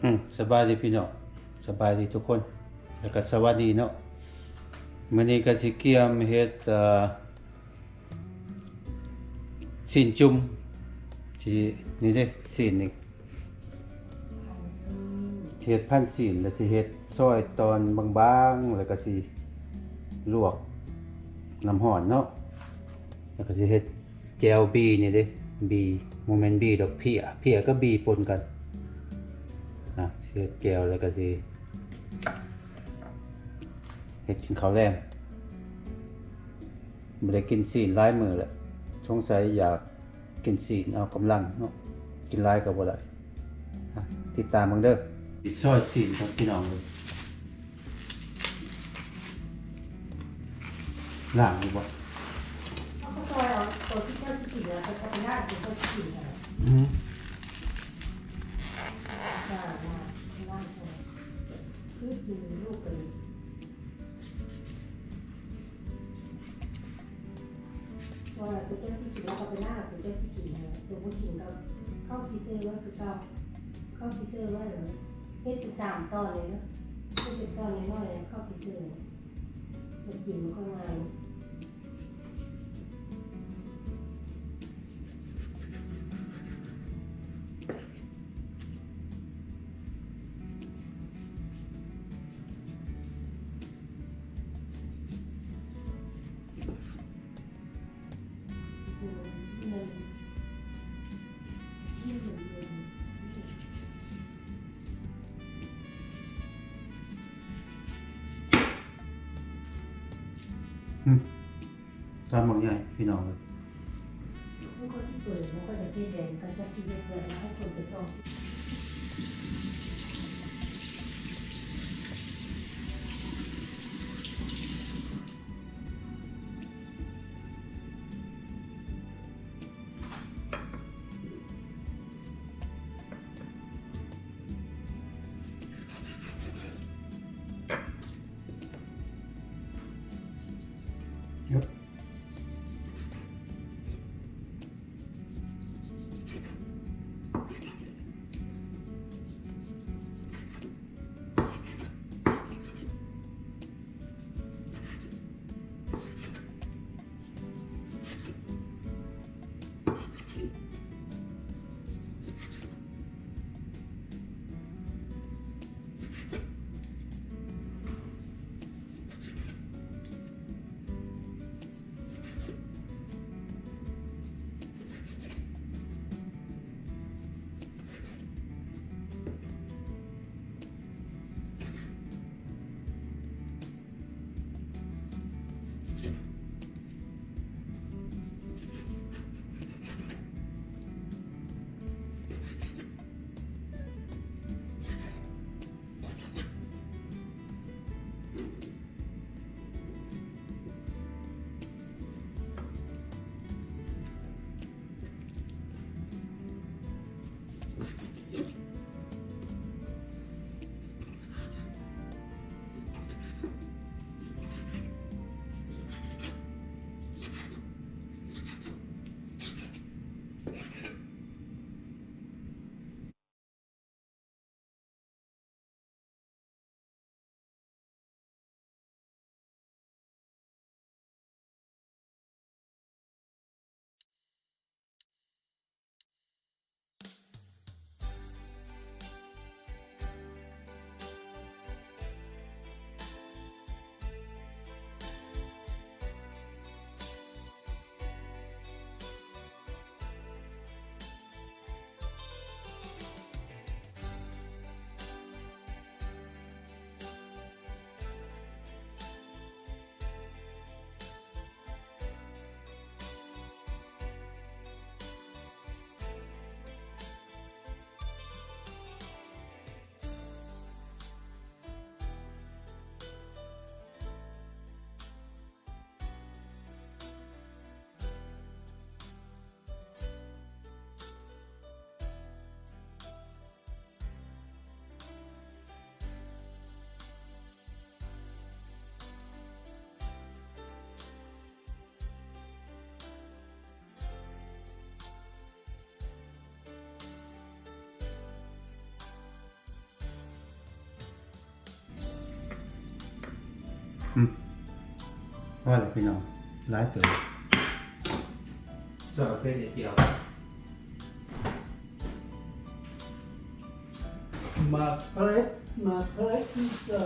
ອືມ ສະບາຍດີພີ່ນ້ອງ ສະບາຍດີທຸກຄົນ ແລ້ວກໍສະຫວັດດີເນາະ. ມື້ນີ້ກໍຊິກຽມເຮັດ ເອີ ຊີ້ນຈຸ່ມ ຊິ ນີ້ເດ້ ຊີ້ນນີ້ ຊິເຮັດພັນຊີ້ນ ແລ້ວຊິເຮັດຊອຍຕອນບາງໆ ແລ້ວກໍຊິລວກນ້ຳຮ້ອນເນາະ ແລ້ວກໍຊິເຮັດ ແຈ່ວບີນີ້ເດ້ ບີ ບໍ່ແມ່ນບີດອກ ເພຍ ເພຍກັບບີປົນກັນນະ. ຊິເຮັດແຈ່ວ ແລ້ວກໍຊິເຮັດກິນເຂົ້າແລງ. ບໍ່ໄດ້ກິນຊີ້ນຫຼາຍມື້ແລ້ວ ສົງໄສຢາກກິນຊີ້ນເອົາກຳລັງເນາະ ກິນຫຼາຍກໍບໍ່ໄດ້. ອ່ະ ຕິດຕາມເບິ່ງເດີ. ຊິຊອຍຊີ້ນກັບພີ່ນ້ອງເອີຍ. ລ້າງຢູ່ບໍ່? ເຮົາກໍຊອຍເອົາຕົວທີ່ເຈົ້າຊິກິນ ແລ້ວກໍໄປລ້າງຕົວເຈົ້າຊິກິນ. ອືມ ລ້າງ ລ້າງ ຄືກິນລູກເລີຍ. ວ່າຕົວເຈົ້າຊິກິນ ເຮົາກໍໄປລ້າງຕົວເຈົ້າຊິກິນຫັ້ນແຫຼະ ຕົວບໍ່ກິນກໍເຂົ້າຟຣີເຊີໄວ້ຄືເກົ່າ ເຂົ້າຟຣີເຊີໄວ້. ເຮັດເປັນສາມຕອນເລີຍເນາະ ເຮັດເປັນຕອນນ້ອຍໆ ເຂົ້າຟຣີເຊີ ແລ້ວກິນມັນກໍງ່າຍ. ອືມ ຕຳບັກໃຫຍ່ພີ່ນ້ອງເອີຍ. ມັນກໍຊິເປີດ ມັນກໍຈະເຮັດແບບ ມັນກໍຈະຊິເຮັດແບບໃຫ້ຄົນໄປຕ້ອງ. ອ ອືມ ພໍແລ້ວພີ່ນ້ອງ ຫຼາຍເຕີບ. ຊອຍເຜັດໃສ່ແຈ່ວ ໝາກເຜັດ ໝາກເຜັດໃສ່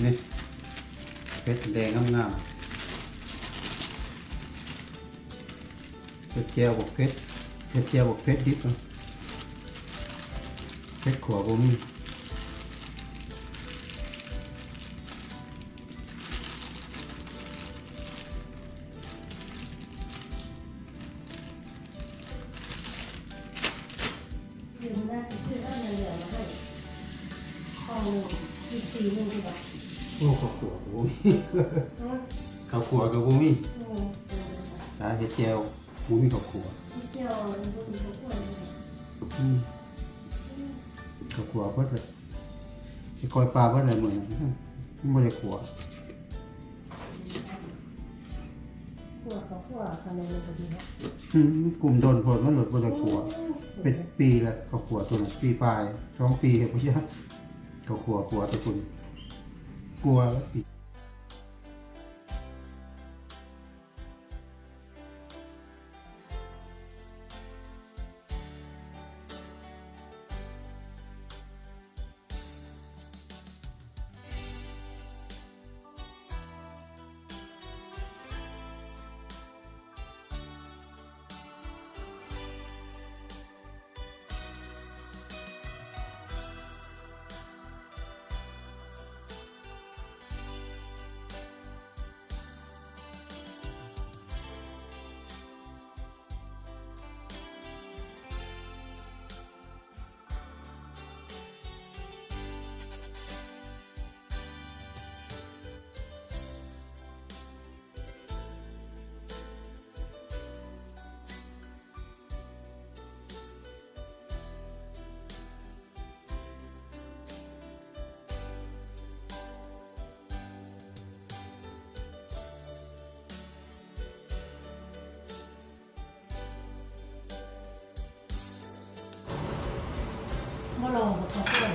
ນີ້ ເຜັດແດງງາມໆ. ເຮັດແຈ່ວບັກເຜັດ ເຮັດແຈ່ວບັກເຜັດດິບເນາະ ເຜັດຂົ້ວບໍ່ມີ. ເດືອນໜ້າຊິຊື້ອັນນັ້ນແຫຼະມາໃຫ້ ກ່ອງໜຶ່ງ ອີກປີໜຶ່ງພຸ້ນລະ. ໂອ້ ເຂົ້າຂົ້ວກໍບໍ່ມີ ຮະ? ເຂົ້າຂົ້ວກໍບໍ່ມີ. ເອີ ຕາຍ ເຮັດແຈ່ວບໍ່ມີເຂົ້າຂົ້ວ ເຮັດແຈ່ວບໍ່ມີເຂົ້າຂົ້ວ. ອືມ ເຂົ້າຂົ້ວເບິດເລີຍ ຊິກ້ອຍປາເບິດເລີຍມື້ນີ້ ຍັງບໍ່ໄດ້ຂົ້ວ. ຂົ້ວກໍຂົ້ວ ຄັນແມ່ນມັນກໍດີເນາະ. ອືມ ກຸ້ມດົນໂພດ ມັນໂລດບໍ່ໄດ້ຂົ້ວ. ໂອ້ຍ ເປັນປີແລ້ວ ເຂົ້າຂົ້ວຕົວນັ້ນ ປີປາຍ ສອງປີແລ້ວ ບໍ່ຢາກ ເຂົ້າຂົ້ວ ຂົ້ວແຕ່ພຸ້ນ ກົວ. ບໍ່ລອງບໍ່ເຂົ້າກ້ອຍ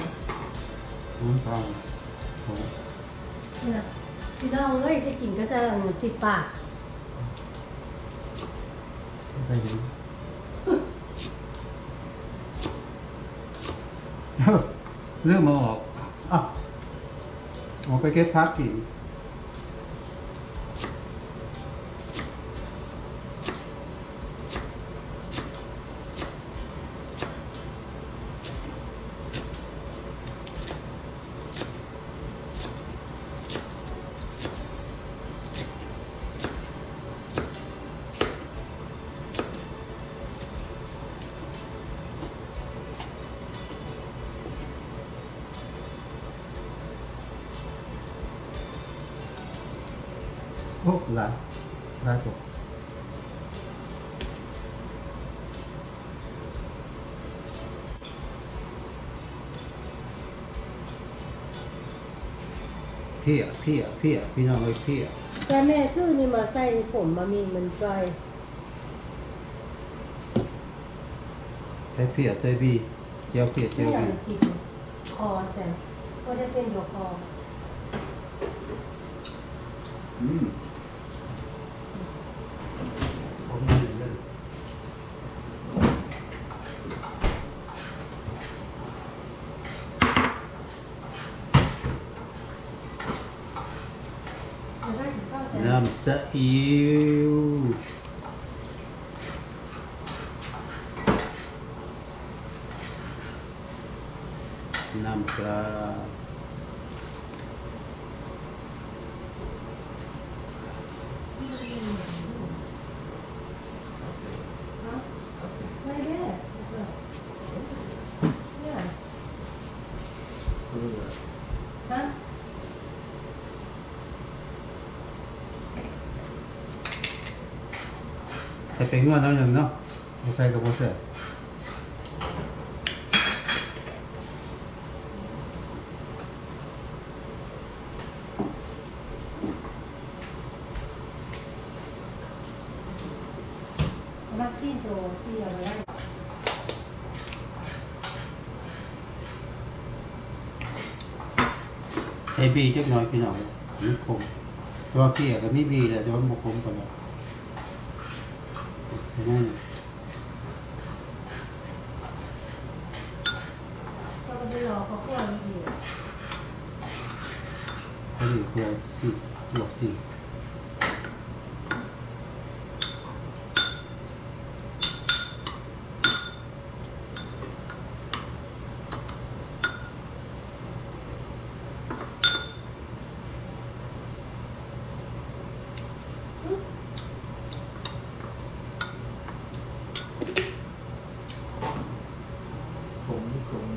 ມັນທາງ ໂອ້ ນີ້ນະ ພີ່ນ້ອງເອີຍ ໄດ້ກິນກໍຈະຕິດປາກ ໄດ້ດີ ລືມເອົາອອກ ເອົາ ເອົາໄປເກັບຜັກກິນ. ໂອ້ ຫຼາຍ ຫຼາຍໂພດ. ເພຍ ເພຍ ເພຍ ພີ່ນ້ອງເອີຍ ເພຍ. ແຕ່ແມ່ຊື້ນີ້ມາໃສ່ຜົມມາມີມັນຈ່ອຍ. ໃສ່ເພຍ ໃສ່ບີ ແຈ່ວເພຍ ແຈ່ວບີ ກິນຄໍແຊງ ບໍ່ໄດ້ເປັນຢູ່ຄໍ. ອືມ ນ້ຳຊາອິ້ວ ນ້ຳປາ. ໃສ່ແປ້ງນົວໜ້ອຍໜຶ່ງເນາະ ບໍ່ໃສ່ກໍບໍ່ແຊບ. ເອົາມາຊີ້ນໂຕທີ່ເອົາໄວ້. ໃສ່ບີຈັກໜ້ອຍພີ່ນ້ອງ ມັນຂົມ. ແຕ່ວ່າເພຍກໍມີບີແຫຼະ ແຕ່ວ່າມັນບໍ່ຂົມປານໃດ. ເຮັດຫຍັງ? ກໍໄປລໍເຂົ້າຄົວຢູ່. ອັນນີ້ຄືຊີ້ນ ລວກຊີ້ນ. ຂົມ ຂົມ.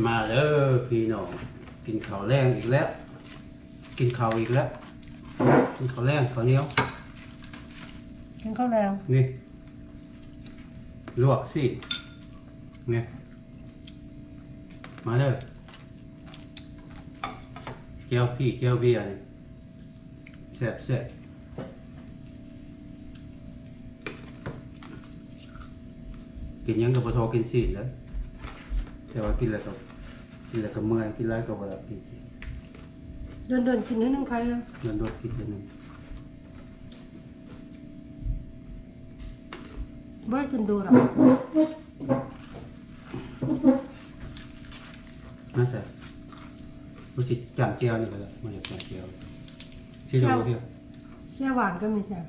ມາເດີພີ່ນ້ອງ ກິນເຂົ້າແລງອີກແລ້ວ ກິນເຂົ້າອີກແລ້ວ ກິນເຂົ້າແລງ ເຂົ້າໜຽວ ກິນເຂົ້າແລງ ນີ້ ລວກຊີ້ນ ນີ້ ມາເດີ ແຈ່ວພີ້ແຈ່ວເບຍນີ້ ແຊບໆ ກິນຫຍັງກໍບໍ່ທໍ່ກິນຊີ້ນເດີ ແຕ່ວ່າກິນແລ້ວກໍ ກິນແລ້ວກໍເມື່ອຍ ກິນຫຼາຍກໍບໍ່ໄດ້ກິນຊີ້ນ ດົນໆ ກິນໜ້ອຍໜຶ່ງໄຄ ດົນໆ ກິນເທື່ອໜຶ່ງ ບໍ່ໄດ້ກິນດູດອກ. ມາໃສ່ ບໍ່ຊິຈ້ຳແຈ່ວນີ້ກໍໄດ້ ບໍ່ຢາກຈ້ຳແຈ່ວ ຊິລອງເທື່ອ ແຈ່ວຫວານກໍມີແຊບ.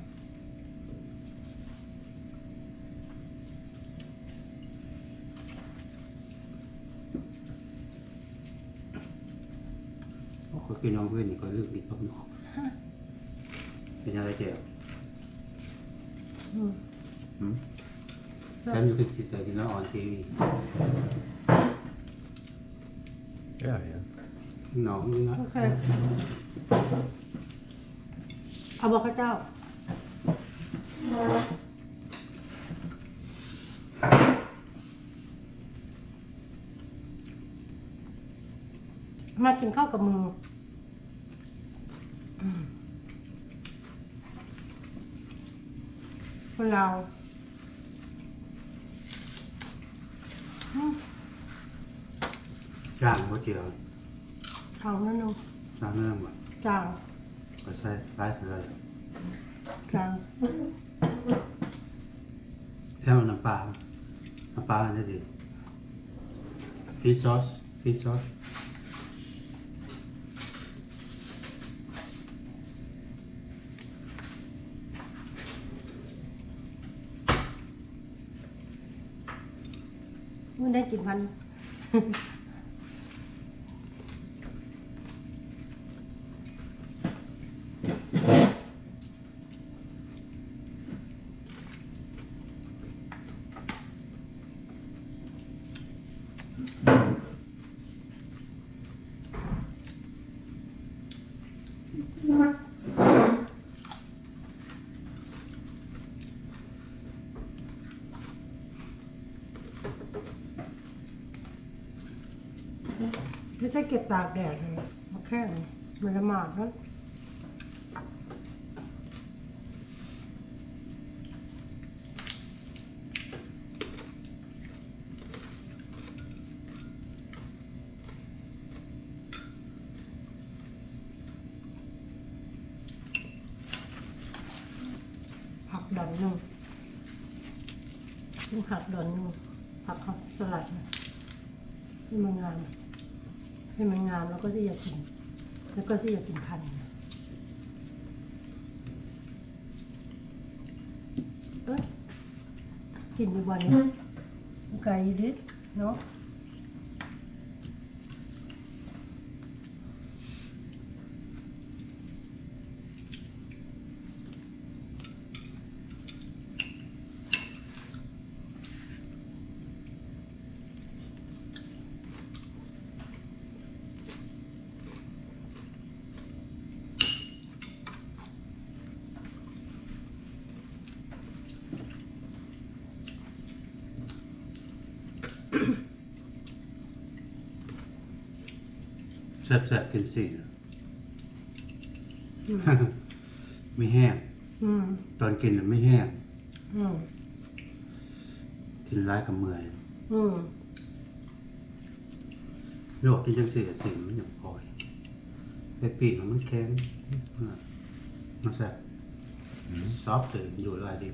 ໂອ້ ຂ້ອຍກິນນ້ຳເວັນນີ້ ຂ້ອຍລືມກິນຜັກໜອກ. ເປັນຫຍັງລະແຈ່ວ? ອືມ ຫືມ? ແຊມຢູ່ຄືຊິໄດ້ກິນລະອອນທີວີ. Yeah, yeah. ໜອກນີ້ນະ ໂອເຄ ເອົາບໍ່ເຂົ້າເຈົ້າ? ມາກິນເຂົ້າກັບໝູ່ ອືມ ຄົນລາວ ອືມ ຈາງບໍ່ແຈ່ວ? ຈາງໜ້ອຍໜຶ່ງ ຈາງໜ້ອຍໜຶ່ງບໍ່? ຈາງ ກໍໃສ່ຫຼາຍເທື່ອ ຈາງ ແຖມນ້ຳປາ ນ້ຳປາອັນນີ້ຊິ fish sauce fish sauce. ມື້ໄດ້ກິນພັນ ເຮັດໃຫ້ເກັບຕາກແດດ ໝາກແຂ້ງ ໃບລະໝາດນັ້ນ. ຜັກດອນໜຶ່ງ ກິນຜັກດອນໜຶ່ງ ຜັກສະຫຼັດ ໃຫ້ມັນງາມ ໃຫ້ມັນງາມ ແລ້ວກໍຊິຢາກກິນ ແລ້ວກໍຊິຢາກກິນພັນ ເອີ. ກິນຢູ່ບ່ອນນີ້ ໄກເດ້ເນາະ. ແຊບໆ ກິນຊີ້ນ ອືມ ມີແຮງ ອືມ ຕອນກິນນະມີແຮງ ອືມ ກິນຫຼາຍກໍເມື່ອຍ ອືມ ລວກກິນຈັ່ງຊີ້ກໍຊີ້ນມັນຍັງພໍ ໄປປີ້ງມັນແຂງ ມັນແຊບ ອືມ ຊອບເຕີມ ຢູ່ຫຼາຍດິ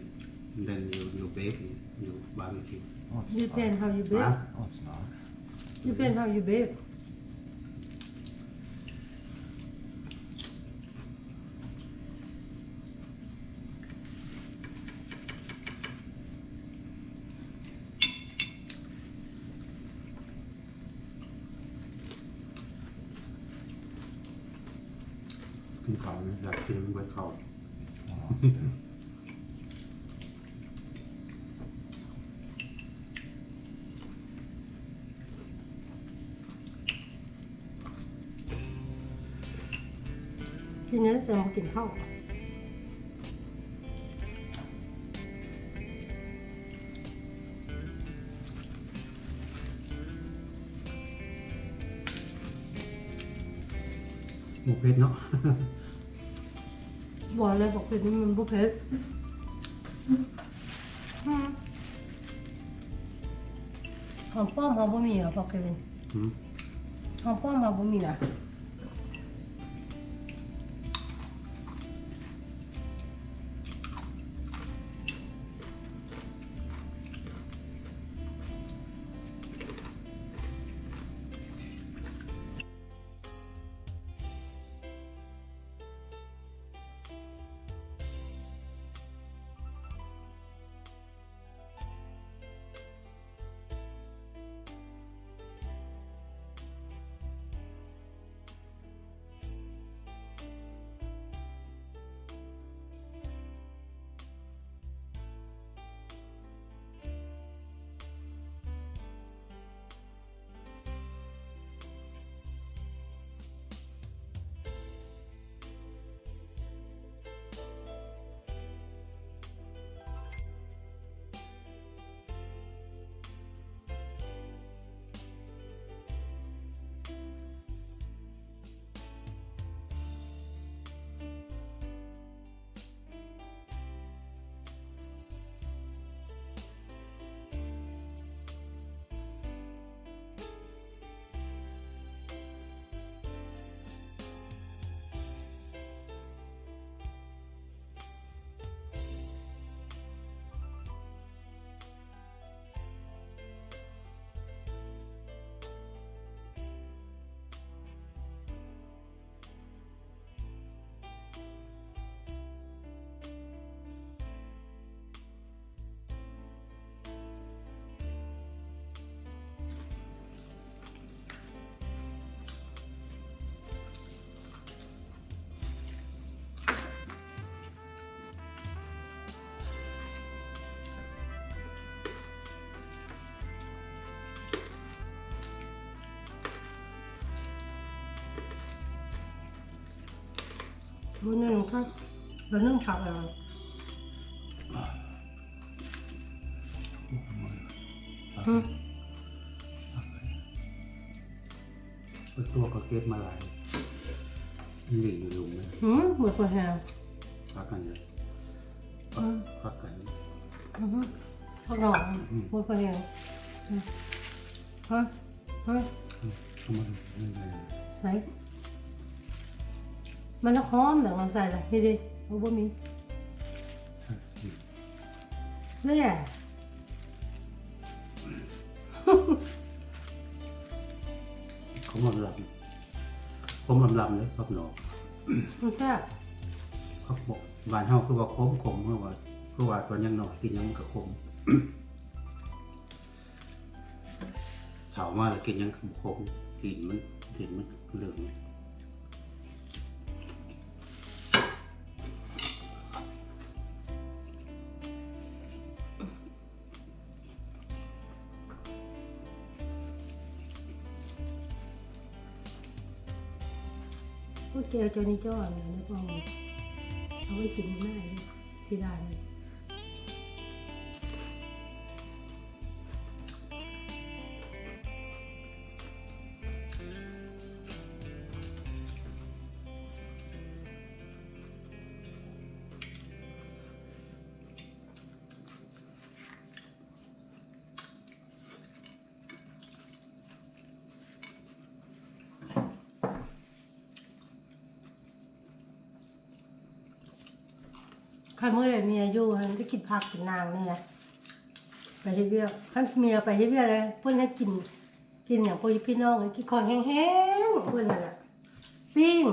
than you, you bake, you barbecue. Oh, it's fine. Depend how you bake. Huh? Oh, it's not. Depend how you bake. ກິນເຂົ້ານີ້ ຢາກກິນເບິດເຂົ້າ. ກິນແນວໃດ ແສດງວ່າກິນເຂົ້າ. ບໍ່ເຜັດເນາະ. ບໍ່ແລ້ວ ບັກເຜັດນີ້ມັນບໍ່ເຜັດ. ອືມ ຫອມປ້ອມເຮົາບໍ່ມີຫວາ ພໍ່ເຄວິນ? ຫືມ? ຫອມປ້ອມເຮົາບໍ່ມີນະ. ມື້ໜຶ່ງຄັກ ມື້ໜຶ່ງຄັກແລ້ວ. ຫືມ? ໄປຕົວະກໍເກັບມາຫຼາຍ ນີ້ຢູ່ລຸ່ມນະ. ຫືມ? ໝົດພໍແຮງ. ພັກກັນເລີຍ. ເອີ ພັກກັນ. ອືຮຶ ພັກດອກ. ອືມ ໝົດພໍແຮງ. ຮະ? ຮະ? ອືມ ເອົາມາດູ. ໃສ່ ມັນລະຄອມ ແລ້ວເອົາໃສ່ລະ ນີ້ເດ້. ໂອ້ ບໍ່ມີ. ແນ່ ຂມລຳ ຂມລຳໆ ເດ້ ຜັກໜໍ່ ມັນແຊບ. ຜັກໜໍ່ ບ້ານເຮົາຄືວ່າຂົມໆ ເຮົາວ່າ ຄືວ່າຕອນຍັງນ້ອຍກິນຫຍັງມັນກໍຂົມ. ເຂົ້າມາແລ້ວກິນຫຍັງກໍບໍ່ຄົມ ຕີນມັນ ຕີນມັນເຫຼືອງ. ໂອ້ຍ ແກ້ວເຈົ້ານີ້ເຈົ້າເອົາຫຍັງໄດ້ບໍ່? ເອົາໄວ້ກິນມື້ໜ້າເດີ ເສຍດາຍ. ຄັນມື້ໃດເມຍຢູ່ຫັ້ນ ໄດ້ກິນຜັກກິນນາງແດ່ ໄປເຮັດວຽກ. ຄັນເມຍໄປເຮັດວຽກແລ້ວ ເພິ່ນໃຫ້ກິນ ກິນຫຍັງ ພວກພີ່ນ້ອງ ກິນຂອງແຫ້ງໆ ເພິ່ນຫັ້ນນະ ປີ້ງ.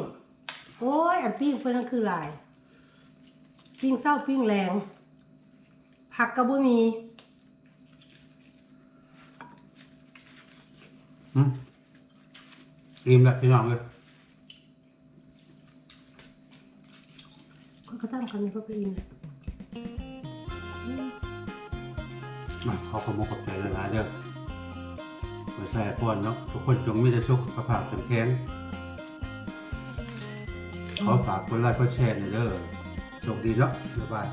ໂອ້ຍ ອັນປີ້ງເພິ່ນນັ້ນຄືຫຼາຍ ປີ້ງເຊົ້າປີ້ງແລງ ຜັກກໍບໍ່ມີ. ອືມ ອີ່ມແລ້ວພີ່ນ້ອງເອີຍ. ຂ້ອຍກໍຕາມຄຳນີ້ ຂ້ອຍກໍອີ່ມແລ້ວ. ມາ ຂໍຂອບອົກຂອບໃຈຫຼາຍໆເດີ ໄວ້ໃສ່ອາພອນເນາະ. ທຸກຄົນຈົ່ງມີແຕ່ສຸຂະພາບເຂັ້ມແຂງ. ຂໍຝາກກົດໄລກົດແຊແດ່ເດີ. ໂຊກດີເນາະ ບາຍບາຍ.